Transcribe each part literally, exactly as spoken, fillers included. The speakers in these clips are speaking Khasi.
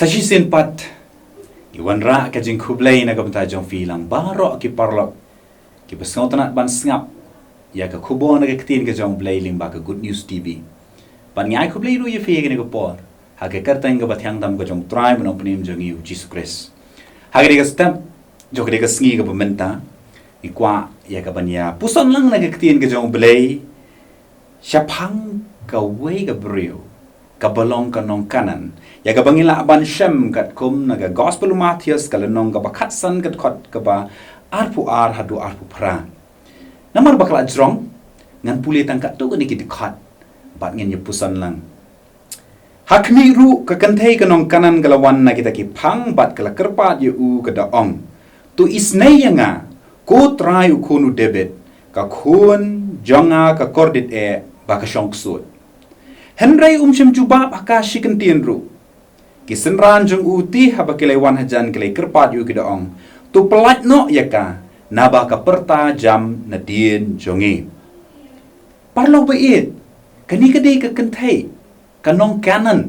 Sa shisien pat, ngi wanrah ka jingkhublei na ka bynta jong phi lang baroh ki paralok kiba sngewtynnat ban sngap ïa ka khubor na ka ktien ka jong U Blei lyngba ka Good News T V. Bad ngi ai khublei ruh ïa phi ïa kane ka por ha ka kyrteng kaba thiang tam ka jong U Trai bad U Nongpynim jong ngi U Jisu Khrist. Ha kane ka step jong kane ka sngi kaba mynta, ngi kwah ïa ka ban ïa puson lang na ka ktien ka jong U Blei shaphang kawei ka briew kaba long ka nong Kanaan, ïa kaba ngi lah ban shem katkum na ka Gospel u Mathaios ka lynnong kaba khatsan, ka dkhot kaba arphew ar haduh arphew phra. Namar ba ka la jrong, ngan pule tang katto katne ki dkhot bad ngin ïa puson lang. Ha khmih ruh, ka kynthei ka nong Kanaan ka la wan na kita ki phang bad ka la kyrpad ïa u, ka da ong: To isynei ïa nga, ko Trai u khun u David, ka khun jong nga ka kordit eh ba ka shong ksuid. Hynrei um shym jubab ha ka shi kyntien ruh. Ki synran jong u te haba ki la wan hajan ki la kyrpad ïa u, ki da ong: To pyllait noh ïa ka, naba ka pyrta jam nadien jong ngi. Paralok ba ïeit, kane ka dei ka kynthei ka nong Kanaan,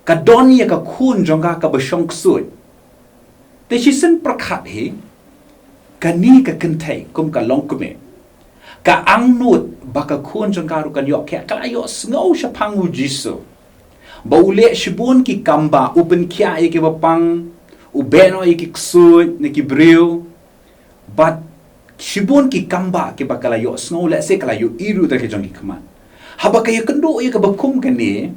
ka don ïa ka khun jong ka kaba shong ksuid. Te shisien pyrkhat hi, kane ka kynthei kum ka longkmie, ka angnud ba ka khun jong ka ruh kan ïoh khiah, ka la ïohsngew shaphang U Jisu ba u leh shibun ki kambah, u pynkhiah ïa kiba pang, u beh noh ïa ki ksuid na ki briew. Bad shibun ki kambah kiba ka la ïohsngew, lehse ka la ïohi ruh da ki jong ki khmat. Haba ka ïakynduh ïa kaba kum kane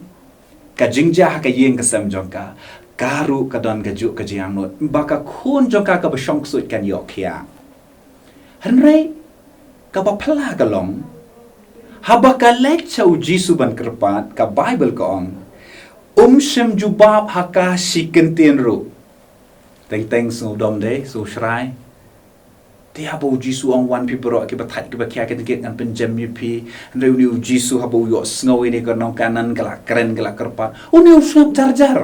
ka jingjia ha ka ïing ka sem jong ka, ka ruh ka don kajuh ka jingangnud ba ka khun jong ka kaba shong ksuid kan ïoh khiah. Hynrei kaba phylla ka long, haba ka leit sha U Jisu ban kyrpad, ka Baibl ka ong, um shym jubab ha ka shi kyntien ruh. Teng teng sngewdom de, sngewshrai. Te haba U Jisu u ong: Wan phi baroh kiba thait kiba khia, ki dang kit ngan pynjem ïa phi. Hynrei une U Jisu haba u ïohsngew ïa kane ka nong Kanaan ka la kren, ka la kyrpad, une u sngap jar jar.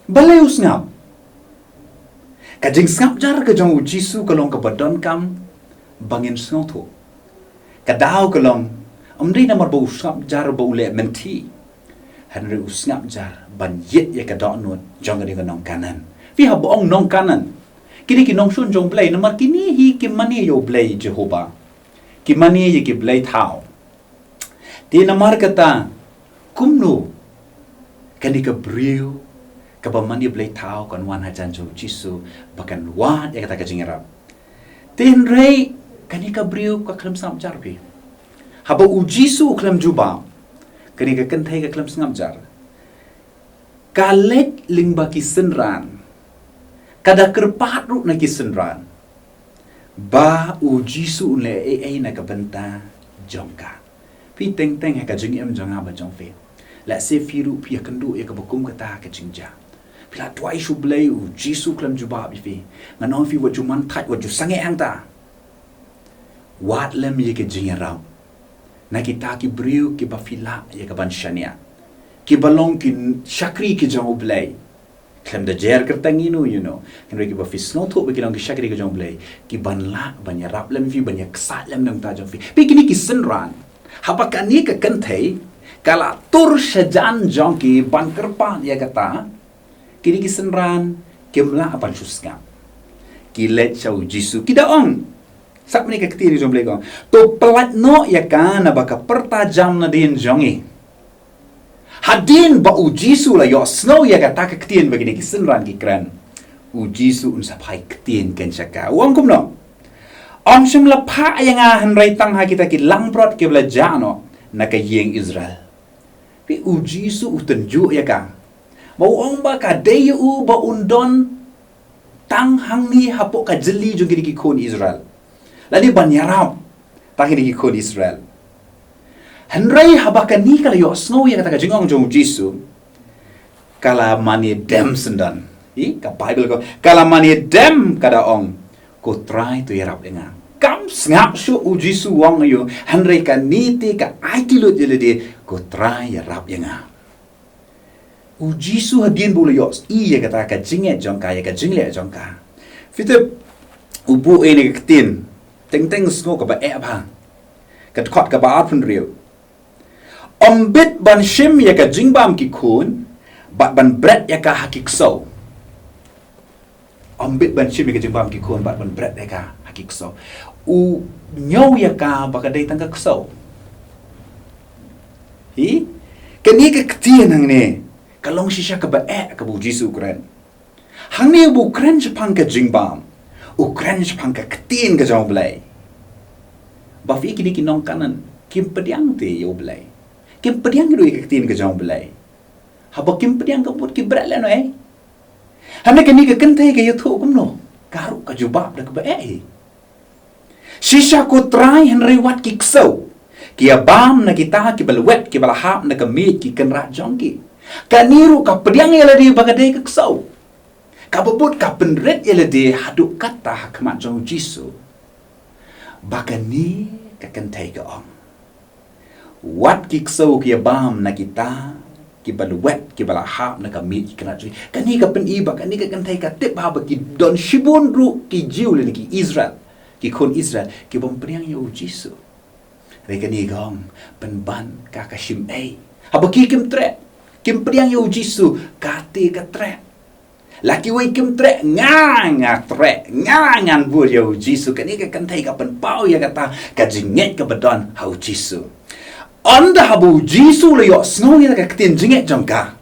Balei u sngap? Ka jingsngap jar ka jong U Jisu ka long kaba donkam ba ngin sngewthuh. Ka daw ka long, ym dei namar ba u sngap jar ba u leh mynthi, hynrei u sngap jar ban ïit ïa ka dohnud jong kane ka nong Kanaan. Phi, haba ong nong Kanaan, kine ki nongshun jong U Blei, namar kine hi ki mane ïa U Blei Jehobah, ki mane ïa ki blei thaw. Te namar kata, kumno kane ka briew kaba mane blei thaw kan wan hajan jong U Jisu ba kan wad ïa kata ka jingïarap? Te hynrei kane ka briew ka khlem sngap jar, phi. Haba U Jisu u khlem jubab, kane ka kynthei ka khlem sngap jar. Ka leit lyngba ki synran, ka da kyrpad ruh na ki synran ba U Jisu un leh ei ei na ka bynta jong ka. Phi, teng teng ha ka jingim jong nga bad jong phi, lehse phi ruh phi ïakynduh ïa kaba kum kata ka jingjia. Phi la duwai sha U Blei, U Jisu khlem jubab ïa phi. Ngan ong ïa phi, wat ju man thait, wat ju sangeh hangta. Wad lem ïa ka jingïarap na kita ki briew kiba phi lah ïa ka ban shaniah, kiba long ki shakri ki jong U Blei. Khlem da jer kyrteng ïa no ïa no, hynrei kiba phi sngewthuh ba ki long ki shakri ki jong U Blei, ki ban lah ban ïarap lem ïa phi, ban ïaksaid lem na ka bynta jong phi. Phi, kine ki synran, haba kane ka kynthei ka la tur shajan jong ki ban kyrpad ïa kata, kine ki synran kim lah ban shu sngap. Ki leit sha U Jisu, ki da ong, sap mynne ka ktien jong U Blei ka ong: To pyllait noh ïa ka, naba ka pyrta jam nadien jong ngi. Hadien ba U Jisu u la ïohsngew ïa kata ka ktien ba kine ki synran ki kren, U Jisu un sa phai ktien keiñ sha ka. U ong kumno? Ym shym la phah ïa nga hynrei tang ha kita ki langbrot kiba la jah noh na ka ïing Israel. Phi, U Jisu u tynjuh ïa ka, ba u ong ba ka dei ïa u ba un don tang hangne hapoh ka jylli jong kine ki khun Israel, lane ban ïarap tang kine ki khun Israel. Hynrei haba kane ka la ïohsngew ïa kata ka jingong jong U Jisu, ka la mane dem syndon. Ï, ka Baibl ka ong, ka la mane dem, ka da ong: Ko Trai, to ïarap ïa nga. Kam sngap shuh U Jisu u ong aïu, hynrei kane te ka aiti lut ïa lade: Ko Trai, ïarap ïa nga. U Jisu hadien ba u la ïohi ïa kata ka jingngeit jong ka, ïa ka jingleh jong ka, phi tip, u buh ïa kane ka ktien, teng teng sngew kaba eh bha, ka dkhot kaba arphew hynriew: Ym bit ban shim ïa ka jingbam ki khun Bad ban bret ïa ka ha ki ksew. Ym bit ban shim ïa ka jingbam ki khun bad ban bret ïa ka ha ki ksew. U ñiew ïa ka ba ka dei tang ka ksew. Hi? Kane ka ktien hangne ka long shisha kaba eh kaba u Jisu u kren. Hangne u kren shaphang ka jingbam. U kren shaphang ka ktien ka jong u Blei. Ba phi kine ki nong Kanaan kim pdiang te ïa u Blei. Kim pdiang ruh ïa ka ktien ka jong u Blei. Haba kim pdiang ka mut ki bret lehnohei. Hangne kane ka kynthei ka ïathuh kumno? Ka ruh ka jubab da kaba eh hi. Shisha ko Trai, hynrei wat ki ksew ki ïa bam na kita kiba lwet kiba la hap na ka miej ki kynrad jong ki. Kane ruh ka pdiang ïa lade ba ka dei ka ksew. Kaba bud ka pynrit ïa lade haduh katta ha khmat jong u Jisu. Ba kane ka kynthei ka ong, wat ki ksew ki ïa bam na kita kiba lwet kiba la hap na ka miej ki kynrad jong ki. Kane ka pyni ba kane ka kynthei ka tip ba haba ki don shibun ruh ki Jiw lane ki Israel, ki khun Israel, ki bym pdiang ïa u Jisu. Hynrei kane ka ong, pynban ka ka shim ei. Haba ki kim treh, kim pdiang ïa u Jisu, ka te ka treh. La kiwei kim treh, nga nga treh, nga ngan bud ïa u Jisu. Kane ka kynthei ka pynpaw ïa kata ka jingngeit kaba don ha u Jisu. Ynda haba u Jisu u la ïohsngew ïa ka ktien jingngeit jong ka,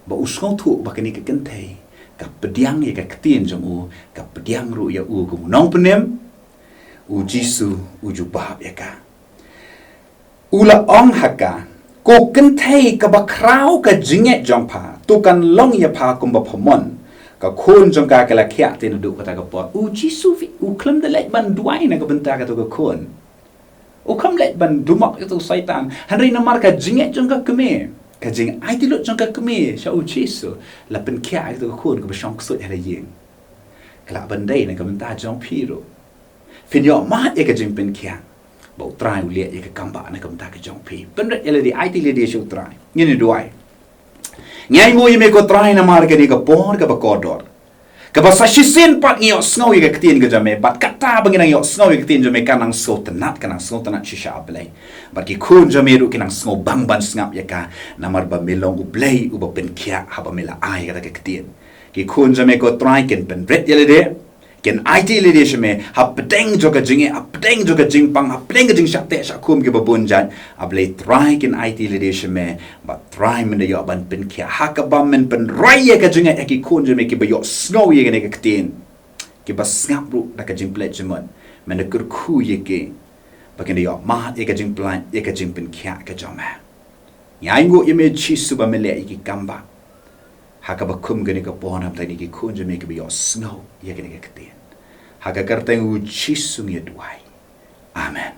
ba u sngewthuh ba kane ka kynthei ka pdiang ïa ka ktien jong u, ka pdiang ruh ïa u kum u nongpynim, u Jisu u jubab ïa ka. U la ong ha ka, ko kynthei kaba khraw ka jingngeit jong pha, to kan long ïa pha kumba pha mon. Ka khun jong ka ka la khiah te naduh kata ka por. U Jisu phi, u khlem da leit ban duwai na ka bynta kato ka khun. U khlem leit ban dumok ïa uto u Soitan. Hynrei namar ka jingngeit jong ka kmie, ka jingaiti lut jong ka kmie sha u Jisu, la pynkhiah ïa kato ka khun kaba shong ksuid ha la ïing. Ka lah ban dei na ka bynta jong phi ruh. Phin ïoh mad ïa ka jingpynkhiah ba u Trai u leh ïa ka kam ba na ka bynta ka jong phi. Pynrit ïa lade, aiti lade sha u Trai. Ngin ïa duwai. Ngi ainguh ïa me ko Trai namar kane ka por kaba kordor, kaba sa shisien pat ngi ïohsngew ïa ka ktien ka jong me, bad kata ba ngi nang ïohsngew ïa ka ktien jong me ka nang sngewtynnat, ka nang sngewtynnat shisha, A Blei. Bad ki khun jong me ruh ki nang sngewbang ban sngap ïa ka, namar ba me long U Blei uba pynkhiah haba me la ai kata ka ktien. Ki khun jong me ko Trai kin pynrit ïa lade, kin aiti lade sha me, hapdeng jong ka jingeh, hapdeng jong ka jingpang, hapdeng ka jingshah teh shah kum kiba bun jait. A Blei Trai, kin aiti lade sha me, bad Trai, men da ïoh ban pynkhiah ha kaba men pynroi ïa ka jingngeit ha ki khun jong me kiba ïohsngew ïa kane ka ktien, kiba sngap ruh da ka jingpynleit jingmut. Men da kyrkhu ïa ki ba kin da ïoh mad ïa ka jingpynlait, ïa ka jingpynkhiah ka jong me. Ngi ainguh ïa me Jisu ba me leh ïa ki kam ba ha kaba kum kane ka por na ka bynta kine ki khun jong me kiba ïohsngew ïa kane ka ktien. Ha ka kyrteng U Jisu ngi duwai. Amen.